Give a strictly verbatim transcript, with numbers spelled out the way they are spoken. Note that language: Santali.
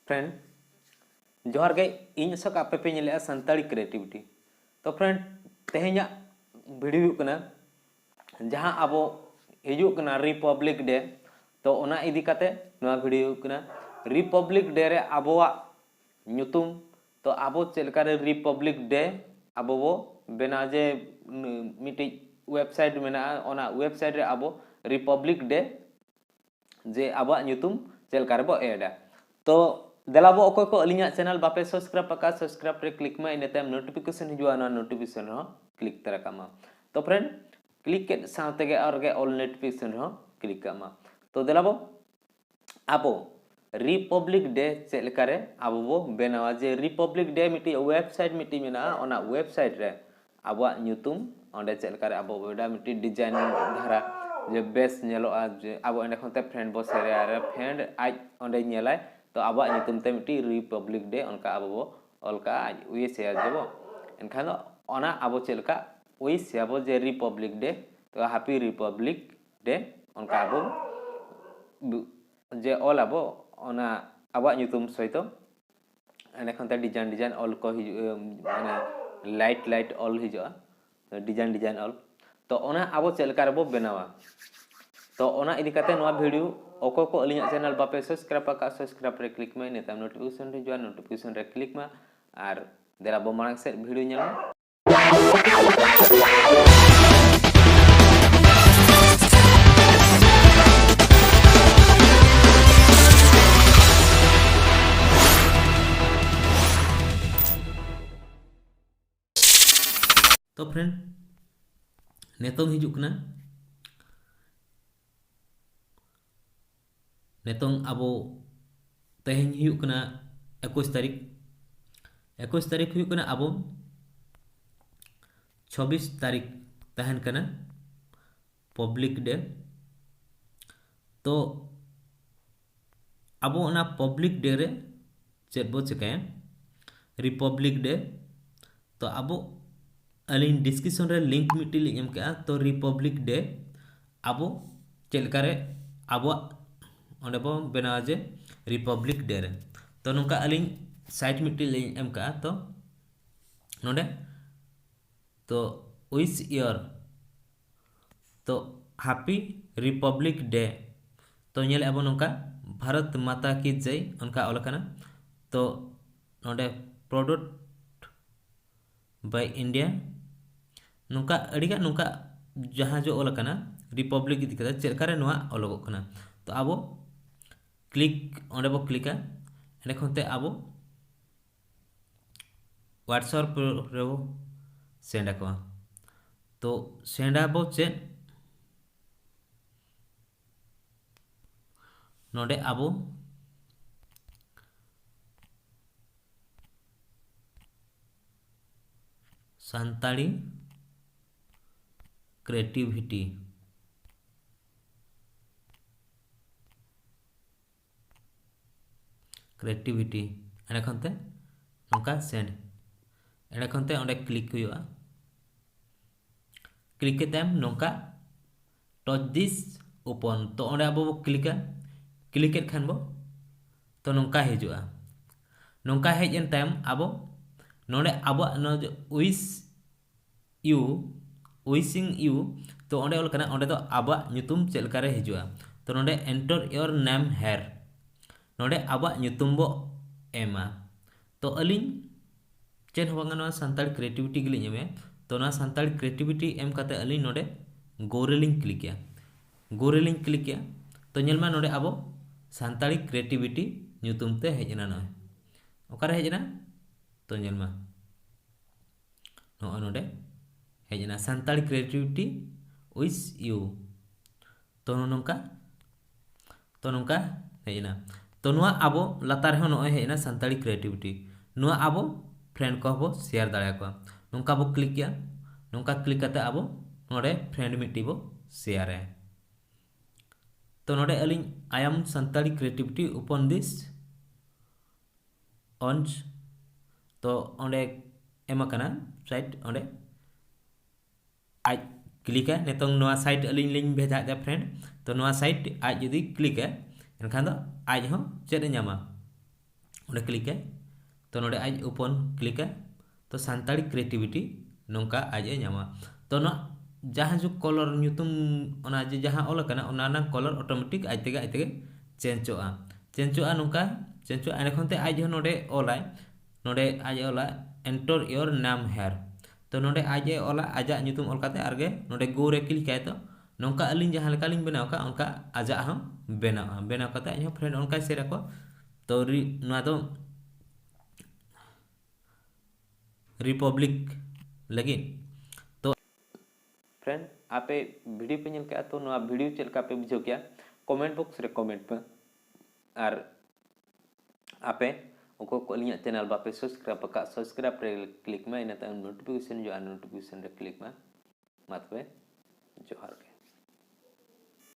friend, ᱡᱚᱦᱟᱨ ᱜᱮ᱾ ᱤᱧ ᱟᱥᱚᱠ ᱟᱯᱮ ᱯᱮ ᱧᱮᱞᱮᱜᱼᱟ ᱥᱟᱱᱛᱟᱲᱤ ᱠᱨᱤᱭᱮᱴᱤᱵᱷᱤᱴᱤ᱾ ᱛᱚ friend, ᱛᱮᱦᱮᱧᱟᱜ ᱵᱷᱤᱰᱤᱭᱳ ᱦᱩᱭᱩᱜ ᱠᱟᱱᱟ ᱡᱟᱦᱟᱸ ᱟᱵᱚ ᱦᱤᱡᱩᱜ ᱠᱟᱱᱟ ᱨᱤᱯᱟᱵᱽᱞᱤᱠ ᱰᱮ᱾ ᱛᱚ ᱚᱱᱟ ᱤᱫᱤ ᱠᱟᱛᱮ ᱱᱚᱣᱟ ᱵᱷᱤᱰᱤᱭᱳ ᱦᱩᱭᱩᱜ ᱠᱟᱱᱟ᱾ ᱨᱤᱯᱟᱵᱽᱞᱤᱠ ᱰᱮ ᱨᱮ ᱟᱵᱚᱣᱟᱜ ᱧᱩᱛᱩᱢ, ᱛᱚ ᱟᱵᱚ ᱪᱮᱫ ᱞᱮᱠᱟᱨᱮ ᱨᱤᱯᱟᱵᱽᱞᱤᱠ ᱰᱮ ᱟᱵᱚ ᱵᱚ ᱵᱮᱱᱟᱣ, ᱡᱮ ᱢᱤᱫᱴᱤᱡ ᱳᱭᱮᱵᱽᱥᱟᱭᱤᱴ ᱢᱮᱱᱟᱜᱼᱟ, ᱚᱱᱟ ᱳᱭᱮᱵᱽᱥᱟᱭᱤᱴ ᱨᱮ ᱟᱵᱚ ᱨᱤᱯᱟᱵᱽᱞᱤᱠ ᱰᱮ ᱡᱮ ᱟᱵᱚᱣᱟᱜ ᱧᱩᱛᱩᱢ ᱪᱮᱫ ᱞᱮᱠᱟ ᱨᱮᱵᱚ ᱮᱰᱟ᱾ ᱛᱚ ᱫᱮᱞᱟ ᱵᱚ, ᱚᱠᱚᱭ ᱠᱚ ᱟᱹᱞᱤᱧᱟᱜ ᱪᱮᱱᱮᱞ ᱵᱟᱯᱮ ᱥᱟᱵᱥᱠᱨᱟᱭᱤᱵ ᱟᱠᱟᱫ, ᱥᱟᱵᱥᱠᱨᱟᱭᱤᱵ ᱨᱮ ᱠᱞᱤᱠ ᱢᱟ, ᱤᱱᱟᱹ ᱛᱟᱭᱚᱢ ᱱᱳᱴᱤᱯᱷᱤᱠᱮᱥᱚᱱ ᱦᱤᱡᱩᱜᱼᱟ, ᱚᱱᱟ ᱱᱳᱴᱤᱯᱷᱤᱠᱮᱥᱚᱱ ᱨᱮᱦᱚᱸ ᱠᱞᱤᱠ ᱛᱟᱨᱟ ᱠᱟᱜ ᱢᱟ᱾ ᱛᱚ ᱯᱷᱨᱮᱱᱰ, ᱠᱞᱤᱠ ᱠᱮᱫ ᱥᱟᱶ ᱛᱮᱜᱮ ᱟᱨ ᱜᱮ ᱚᱞ ᱱᱳᱴᱤᱯᱷᱤᱠᱮᱥᱚᱱ ᱨᱮᱦᱚᱸ ᱠᱞᱤᱠ ᱠᱟᱜ ᱢᱟ᱾ ᱛᱚ ᱫᱮᱞᱟ ᱵᱚ, ᱟᱵᱚ ᱨᱤᱯᱟᱵᱽᱞᱤᱠ ᱰᱮ ᱪᱮᱫ ᱞᱮᱠᱟᱨᱮ ᱟᱵᱚ ᱵᱚ ᱵᱮᱱᱟᱣᱟ? ᱡᱮ ᱨᱤᱯᱟᱵᱽᱞᱤᱠ ᱰᱮ ᱢᱤᱫᱴᱤᱡ ᱳᱭᱮᱵᱽᱥᱟᱭᱤᱴ ᱢᱤᱫᱴᱤᱡ ᱢᱮᱱᱟᱜᱼᱟ, ᱚᱱᱟ ᱳᱭᱮᱵᱽᱥᱟᱭᱤᱴ ᱨᱮ ᱟᱵᱚᱣᱟᱜ ᱧᱩᱛᱩᱢ ᱚᱸᱰᱮ ᱪᱮᱫ ᱞᱮᱠᱟᱨᱮ ᱟᱵᱚ ᱵᱚ ᱮᱰᱟ, ᱢᱤᱫᱴᱤᱡ ᱰᱤᱡᱟᱭᱤᱱ ᱫᱷᱟᱨᱟ ᱡᱮ ᱵᱮᱥ ᱧᱮᱞᱚᱜᱼᱟ, ᱡᱮ ᱟᱵᱚ ᱮᱸᱰᱮ ᱠᱷᱚᱱ ᱛᱮ ᱯᱷᱨᱮᱱᱰ ᱵᱚ ᱥᱮᱭᱟᱨᱟ, ᱯᱷᱨᱮᱱᱰ ᱟᱡ ᱚᱸᱰᱮ ᱧᱮᱞᱟᱭ, ᱛᱚ ᱟᱵᱚᱣᱟᱜ ᱧᱩᱛᱩᱢ ᱛᱮ ᱢᱤᱫᱴᱤᱡ ᱨᱤᱯᱟᱵᱽᱞᱤᱠ ᱰᱮ ᱚᱱᱠᱟ ᱟᱵᱚ ᱵᱚ ᱚᱞ ᱠᱟᱜᱼᱟ, ᱟᱡ ᱩᱭᱤᱥ ᱮᱭᱟ ᱡᱮᱵᱚ᱾ ᱮᱱᱠᱷᱟᱱ ᱫᱚ ᱚᱱᱟ ᱟᱵᱚ ᱪᱮᱫ ᱞᱮᱠᱟ ᱩᱭᱤᱥ ᱮᱭᱟᱵᱚ ᱡᱮ ᱨᱤᱯᱟᱵᱽᱞᱤᱠ ᱰᱮ, ᱛᱚ ᱦᱮᱯᱤ ᱨᱤᱯᱟᱵᱽᱞᱤᱠ ᱰᱮ, ᱚᱱᱠᱟ ᱟᱵᱚ ᱵᱩ-, ᱡᱮ ᱚᱞ ᱟᱵᱚ ᱚᱱᱟ ᱟᱵᱚᱣᱟᱜ ᱧᱩᱛᱩᱢ ᱥᱚᱦᱤᱛᱚ᱾ ᱮᱸᱰᱮᱠᱷᱟᱱ ᱛᱮ ᱰᱤᱡᱟᱭᱤᱱ ᱰᱤᱡᱟᱭᱤᱱ ᱚᱞ ᱠᱚ ᱦᱤᱡᱩᱜᱼᱟ, ᱢᱟᱱᱮ ᱞᱟᱭᱤᱴ ᱞᱟᱭᱤᱴ ᱚᱞ ᱦᱤᱡᱩᱜᱼᱟ, ᱰᱤᱡᱟᱭᱤᱱ ᱰᱤᱡᱟᱭᱤᱱ ᱚᱞ᱾ ᱛᱚ ᱚᱱᱟ ᱟᱵᱚ ᱪᱮᱫ ᱞᱮᱠᱟ ᱨᱮᱵᱚ ᱵᱮᱱᱟᱣᱟ? ᱛᱚ ᱚᱱᱟ ᱤᱫᱤ ᱠᱟᱛᱮ ᱱᱚᱣᱟ ᱵᱷᱤᱰᱤᱭᱳ, ᱚᱠᱚᱭ ᱠᱚ ᱟᱹᱞᱤᱧᱟᱜ ᱪᱮᱱᱮᱞ ᱵᱟᱯᱮ ᱥᱟᱵᱥᱠᱨᱟᱭᱤᱵ ᱟᱠᱟᱫ, ᱥᱟᱵᱥᱠᱨᱟᱭᱤᱵ ᱨᱮ ᱠᱞᱤᱠ ᱢᱟ, ᱤᱱᱟᱹ ᱛᱟᱭᱚᱢ ᱱᱳᱴᱤᱯᱷᱤᱠᱮᱥᱚᱱ ᱦᱤᱡᱩᱜᱼᱟ, ᱱᱳᱴᱤᱯᱷᱤᱠᱮᱥᱚᱱ ᱨᱮ ᱠᱞᱤᱠ ᱢᱟ᱾ ᱟᱨ ᱫᱮᱞᱟ ᱵᱚ ᱢᱟᱲᱟᱝ ᱥᱮᱫ ᱵᱷᱤᱰᱤᱭᱳ ᱧᱮᱞ ᱢᱟ᱾ ᱛᱚ ᱯᱷᱨᱮᱱᱰ, ᱱᱤᱛᱚᱝ ᱦᱤᱡᱩᱜ ᱠᱟᱱᱟ, ᱱᱤᱛᱚᱝ ᱟᱵᱚ ᱛᱮᱦᱮᱧ ᱦᱩᱭᱩᱜ ᱠᱟᱱᱟ ᱮᱠᱩᱥ ᱛᱟᱹᱨᱤᱠᱷ᱾ ᱮᱠᱩᱥ ᱛᱟᱹᱨᱤᱠᱷ ᱦᱩᱭᱩᱜ ᱠᱟᱱᱟ ᱟᱵᱚ ᱪᱷᱚᱵᱵᱤᱥ ᱛᱟᱹᱨᱤᱠᱷ ᱛᱟᱦᱮᱱ ᱠᱟᱱᱟ ᱯᱟᱵᱽᱞᱤᱠ ᱰᱮ᱾ ᱛᱚ ᱟᱵᱚ ᱚᱱᱟ ᱯᱟᱵᱽᱞᱤᱠ ᱰᱮ ᱨᱮ ᱪᱮᱫ ᱵᱚ ᱪᱮᱠᱟᱭᱟ? ᱨᱤᱯᱟᱵᱽᱞᱤᱠ ᱰᱮ᱾ ᱛᱚ ᱟᱵᱚ, ᱟᱹᱞᱤᱧ ᱰᱤᱥᱠᱨᱤᱯᱥᱚᱱ ᱨᱮ ᱞᱤᱝᱠ ᱢᱤᱫᱴᱤᱡ ᱞᱤᱧ ᱮᱢ ᱠᱮᱜᱼᱟ᱾ ᱛᱚ ᱨᱤᱯᱟᱵᱽᱞᱤᱠ ᱰᱮ ᱟᱵᱚ ᱪᱮᱫ ᱞᱮᱠᱟᱨᱮ ᱟᱵᱚᱣᱟᱜ ᱚᱸᱰᱮ ᱵᱚ ᱵᱮᱱᱟᱣᱟ ᱡᱮ ᱨᱤᱯᱟᱵᱽᱞᱤᱠ ᱰᱮ ᱨᱮ᱾ ᱛᱚ ᱱᱚᱝᱠᱟ ᱟᱹᱞᱤᱧ ᱥᱟᱭᱤᱴ ᱢᱤᱫᱴᱤᱡ ᱞᱤᱧ ᱮᱢ ᱠᱟᱜᱼᱟ᱾ ᱛᱚ ᱱᱚᱰᱮ ᱛᱚ wish your ᱛᱚ happy Republic Day᱾ ᱛᱚ ᱧᱮᱞᱮᱫᱼᱟ ᱵᱚᱱ ᱱᱚᱝᱠᱟ ᱵᱷᱟᱨᱚᱛ ᱢᱟᱛᱟ ᱠᱤ ᱡᱟᱭ ᱚᱱᱠᱟ ᱚᱞ ᱟᱠᱟᱱᱟ᱾ ᱛᱚ ᱱᱚᱰᱮ product by India ᱱᱚᱝᱠᱟ ᱟᱹᱰᱤᱜᱟᱱ ᱱᱚᱝᱠᱟ ᱡᱟᱦᱟᱸ ᱡᱚ ᱚᱞ ᱟᱠᱟᱱᱟ ᱨᱤᱯᱟᱵᱽᱞᱤᱠ ᱤᱫᱤ ᱠᱟᱛᱮ ᱪᱮᱫ ᱞᱮᱠᱟᱨᱮ ᱱᱚᱣᱟ ᱚᱞᱚᱜᱚᱜ ᱠᱟᱱᱟ᱾ ᱛᱚ ᱟᱵᱚ ᱠᱞᱤᱠ ᱚᱸᱰᱮ ᱵᱚ ᱠᱞᱤᱠᱟ, ᱮᱸᱰᱮ ᱠᱷᱚᱱ ᱛᱮ ᱟᱵᱚ WhatsApp ᱨᱮᱵᱚ ᱥᱮᱱᱰ ᱟᱠᱚᱣᱟ᱾ ᱛᱚ ᱥᱮᱱᱰ ᱟᱵᱚ ᱪᱮᱫ ᱱᱚᱰᱮ ᱟᱵᱚ ᱥᱟᱱᱛᱟᱲᱤ ᱠᱨᱤᱭᱮᱴᱤᱵᱷᱤᱴᱤ ᱠᱨᱤᱭᱮᱴᱤᱵᱷᱤᱴᱤ ᱮᱸᱰᱮ ᱠᱷᱚᱱ ᱛᱮ ᱱᱚᱝᱠᱟ ᱥᱮᱱᱰ᱾ ᱮᱸᱰᱮ ᱠᱷᱚᱱ ᱛᱮ ᱚᱸᱰᱮ ᱠᱞᱤᱠ ᱦᱩᱭᱩᱜᱼᱟ᱾ ᱠᱞᱤᱠ ᱠᱮᱫ ᱛᱟᱭᱚᱢ ᱱᱚᱝᱠᱟ touch this open, ᱛᱚ ᱚᱸᱰᱮ ᱟᱵᱚ ᱵᱚ ᱠᱞᱤᱠᱟ᱾ ᱠᱞᱤᱠ ᱠᱮᱫ ᱠᱷᱟᱱ ᱵᱚ ᱛᱚ ᱱᱚᱝᱠᱟ ᱦᱤᱡᱩᱜᱼᱟ᱾ ᱱᱚᱝᱠᱟ ᱦᱮᱡ ᱮᱱ ᱛᱟᱭᱚᱢ ᱟᱵᱚ ᱱᱚᱰᱮ ᱟᱵᱚᱣᱟᱜ ᱱᱚᱣᱟ ᱡᱮ wish you wishing you ᱛᱚ ᱚᱸᱰᱮ ᱚᱞ ᱠᱟᱱᱟ, ᱚᱸᱰᱮ ᱫᱚ ᱟᱵᱚᱣᱟᱜ ᱧᱩᱛᱩᱢ ᱪᱮᱫ ᱞᱮᱠᱟᱨᱮ ᱦᱤᱡᱩᱜᱼᱟ᱾ ᱛᱚ ᱱᱚᱰᱮ enter your name here, ᱱᱚᱰᱮ ᱟᱵᱚᱣᱟᱜ ᱧᱩᱛᱩᱢ ᱵᱚ ᱮᱢᱟ᱾ ᱛᱚ ᱟᱹᱞᱤᱧ ᱪᱮᱫ ᱦᱚᱸ ᱵᱟᱝᱟ, ᱱᱚᱣᱟ ᱥᱟᱱᱛᱟᱲ ᱠᱨᱤᱭᱮᱴᱤᱵᱷᱤᱴᱤ ᱜᱮᱞᱤᱧ ᱮᱢᱮᱫ᱾ ᱛᱚ ᱱᱚᱣᱟ ᱥᱟᱱᱛᱟᱲ ᱠᱨᱤᱭᱮᱴᱤᱵᱷᱤᱴᱤ ᱮᱢ ᱠᱟᱛᱮ ᱟᱹᱞᱤᱧ ᱱᱚᱰᱮ ᱜᱳ ᱨᱮᱞᱤᱧ ᱠᱞᱤᱠᱮᱜᱼᱟ᱾ ᱜᱳ ᱨᱮᱞᱤᱧ ᱠᱞᱤᱠᱮᱜᱼᱟ᱾ ᱛᱚ ᱧᱮᱞ ᱢᱟ ᱱᱚᱰᱮ ᱟᱵᱚ ᱥᱟᱱᱛᱟᱲᱤ ᱠᱨᱤᱭᱮᱴᱤᱵᱷᱤᱴᱤ ᱧᱩᱛᱩᱢ ᱛᱮ ᱦᱮᱡ ᱮᱱᱟ᱾ ᱱᱚᱜᱼᱚᱭ ᱚᱠᱟᱨᱮ ᱦᱮᱡ ᱮᱱᱟ? ᱛᱚ ᱧᱮᱞ ᱢᱟ ᱱᱚᱜᱼᱚᱭ ᱱᱚᱰᱮ ᱦᱮᱡ ᱮᱱᱟ ᱥᱟᱱᱛᱟᱲᱤ ᱠᱨᱤᱭᱮᱴᱤᱵᱷᱤᱴᱤ wish you᱾ ᱛᱚ ᱱᱚᱜᱼᱚ ᱱᱚᱝᱠᱟ ᱛᱚ ᱱᱚᱝᱠᱟ ᱦᱮᱡ ᱮᱱᱟ᱾ ᱛᱚ ᱱᱚᱣᱟ ᱟᱵᱚ ᱞᱟᱛᱟᱨ ᱨᱮᱦᱚᱸ ᱱᱚᱜᱼᱚᱭ ᱦᱮᱡ ᱮᱱᱟ ᱥᱟᱱᱛᱟᱲᱤ ᱠᱨᱤᱭᱮᱴᱤᱵᱷᱤᱴᱤ᱾ ᱱᱚᱣᱟ ᱟᱵᱚ ᱯᱷᱨᱮᱱᱰ ᱠᱚᱦᱚᱸ ᱵᱚ ᱥᱮᱭᱟᱨ ᱫᱟᱲᱮᱭᱟᱠᱚᱣᱟ᱾ ᱱᱚᱝᱠᱟ ᱵᱚ ᱠᱞᱤᱠ ᱠᱮᱜᱼᱟ᱾ ᱱᱚᱝᱠᱟ ᱠᱞᱤᱠ ᱠᱟᱛᱮ ᱟᱵᱚ ᱱᱚᱰᱮ ᱯᱷᱨᱮᱱᱰ ᱢᱤᱫᱴᱤᱡ ᱵᱚ ᱥᱮᱭᱟᱨᱟ᱾ ᱛᱚ ᱱᱚᱰᱮ ᱟᱹᱞᱤᱧ I am Santali creativity open this ᱚᱱᱡᱽ ᱛᱚ ᱚᱸᱰᱮ ᱮᱢ ᱟᱠᱟᱱᱟ ᱥᱟᱭᱤᱴ, ᱚᱸᱰᱮ ᱟᱡ ᱠᱞᱤᱠᱟ᱾ ᱱᱤᱛᱚᱝ ᱱᱚᱣᱟ ᱥᱟᱭᱤᱴ ᱟᱹᱞᱤᱧ ᱞᱤᱧ ᱵᱷᱮᱡᱟᱭᱮᱫᱟ ᱯᱷᱨᱮᱱᱰ᱾ ᱛᱚ ᱱᱚᱣᱟ ᱥᱟᱭᱤᱴ ᱟᱡ ᱡᱩᱫᱤ ᱠᱞᱤᱠᱟ, ᱮᱱᱠᱷᱟᱱ ᱫᱚ ᱟᱡ ᱦᱚᱸ ᱪᱮᱫ ᱮ ᱧᱟᱢᱟ? ᱚᱸᱰᱮ click ᱟᱭ᱾ ᱛᱚ ᱱᱚᱰᱮ ᱟᱡ open click ᱟᱭ᱾ ᱛᱚ ᱥᱟᱱᱛᱟᱲᱤ creativity ᱱᱚᱝᱠᱟ ᱟᱡ ᱮ ᱧᱟᱢᱟ᱾ ᱛᱚ ᱱᱚᱣᱟ ᱡᱟᱦᱟᱸ ᱡᱩᱜᱽ color ᱧᱩᱛᱩᱢ, ᱚᱱᱟ ᱡᱮ ᱡᱟᱦᱟᱸ ᱚᱞ ᱟᱠᱟᱱᱟ, ᱚᱱᱟ ᱨᱮᱱᱟᱜ color automatic ᱟᱡ ᱛᱮᱜᱮ ᱟᱡ ᱛᱮᱜᱮ changeᱚᱜᱼᱟ᱾ changeᱚᱜᱼᱟ ᱱᱚᱝᱠᱟ, changeᱚᱜᱼᱟ᱾ ᱮᱸᱰᱮᱠᱷᱟᱱ ᱛᱮ ᱟᱡ ᱦᱚᱸ ᱱᱚᱰᱮ ᱚᱞᱟᱭ, ᱱᱚᱰᱮ ᱟᱡ ᱮ ᱚᱞᱟ, "Enter your name here." ᱛᱚ ᱱᱚᱰᱮ ᱟᱡ ᱮ ᱚᱞᱟ, ᱟᱡᱟᱜ ᱧᱩᱛᱩᱢ ᱚᱞ ᱠᱟᱛᱮ ᱟᱨᱜᱮ ᱱᱚᱰᱮ go ᱨᱮ click ᱟᱭ᱾ ᱛᱚ ᱱᱚᱝᱠᱟ ᱟᱹᱞᱤᱧ ᱡᱟᱦᱟᱸ ᱞᱮᱠᱟ ᱞᱤᱧ ᱵᱮᱱᱟᱣ ᱟᱠᱟᱫ, ᱚᱱᱠᱟ ᱟᱡᱟᱜ ᱦᱚᱸ ᱵᱮᱱᱟᱣᱟ᱾ ᱵᱮᱱᱟᱣ ᱠᱟᱛᱮ ᱟᱡ ᱦᱚᱸ friend ᱚᱱᱠᱟᱭ share ᱟᱠᱚ᱾ ᱛᱚ ᱨᱤ-, ᱱᱚᱣᱟ ᱫᱚ republic ᱞᱟᱹᱜᱤᱫ᱾ ᱛᱚ friend, ᱟᱯᱮ video ᱯᱮ ᱧᱮᱞ ᱠᱮᱜᱼᱟ, ᱛᱚ ᱱᱚᱣᱟ video ᱪᱮᱫ ᱞᱮᱠᱟ ᱯᱮ ᱵᱩᱡᱷᱟᱹᱣ ᱠᱮᱜᱼᱟ? comment box ᱨᱮ comment ᱯᱮ᱾ ᱟᱨ ᱟᱯᱮ ᱚᱠᱚᱭ ᱠᱚ ᱟᱹᱞᱤᱧᱟᱜ channel ᱵᱟᱯᱮ subscribe ᱟᱠᱟᱫ, subscribe ᱨᱮ click ᱢᱟ, ᱤᱱᱟᱹ ᱛᱟᱭᱚᱢ notification ᱦᱤᱡᱩᱜᱼᱟ, notification ᱨᱮ click ᱢᱟ᱾ ᱢᱟ ᱛᱚᱵᱮ, ᱡᱚᱦᱟᱨ ᱜᱮ᱾